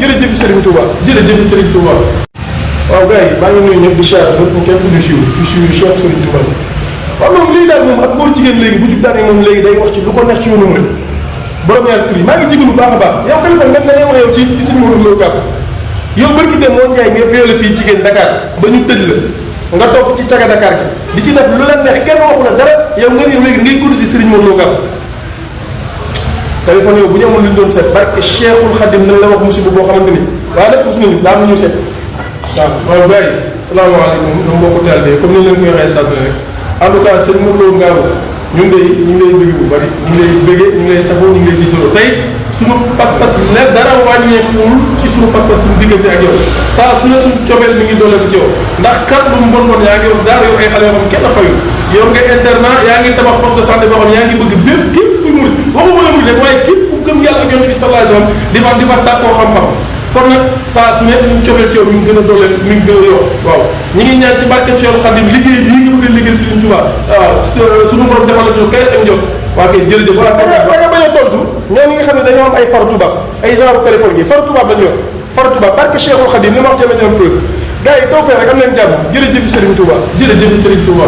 jërëjëf Serigne Touba jërëjëf Serigne Touba. waaw gars yi maa ngi nuyu ñëpp di siyaare ñëpp kenn du siiw di siiw Cheikh Serigne Touba waaw moom lii daal moom ak góor jigéen léegi bu jub daanee moom léegi day wax ci lu ko neex ci yoonu mu borom ñaari tur yi maa ngi jégalu baax a baax yow téléphone nga ne yow ci suñu Modou Lo gàpp yow barki dem moo Ndiaye nga violé fii jigéen Dakar ba ñu tëj la nga topp ci caga Dakar gi di ci def lu la neex kenn waxu la dara yow nga ne léegi ngay gudd si Serigne Modou Lo gàpp téléphone yow bu ñu amoon lu ñu doon seet barke Cheikhul Khadim nañ la wax musiba boo xamante ni waaye nag gis nañu daa am ñu seet waaw gars yi salaamaaleykum sama mbokku taal bi comme ni leen koy waxee sant rek en tout cas Serigne Modou Lo Ngabou ñu ngi lay bëgg bu bari ñu ngi lay bëggee ñu ngi lay safoo ñu ngi lay jiitaloo tey suñu pas-pas ne dara wàññeekuwul ci suñu pas-pas suñu diggante ak yow saa su ne suñu cofeel mi ngi dooleeku ci yow ndax kat lu mu bon bon yaa ngi yow daara yow ay xale yoo xam kenn fayu yow nga internat yaa ngi tabax poste de santé boo xam yaa ngi bëgg bépp képp ku murid waxuma la murid rek waaye képp ku gëm yàlla ak yonent bi sallallahu alayhi wasallam di fa sàkkoo xam-xam kon nag saa su ne suñu cofeel ci yow mi ngi gën a dooleeku mi ngi gën a yokk waaw ñi ngi ñaan ci barke Cheikh Khadim liggéey bii nga bëgg a liggéey Serigne Touba waaw suñu borom defal la ñu kay seen jot waa kay jërëjëf voilà bañ a tontu ñoo ñi nga xam ne dañoo am ay faru tubaab ay genre téléphone gi faru tubaab lañu yor faru tubaab barke Cheikhul Khadim li ma wax jame jam preuve gars yi taw fee rek am leen jàmm jërëjëf Serigne Touba jërëjëf Serigne Touba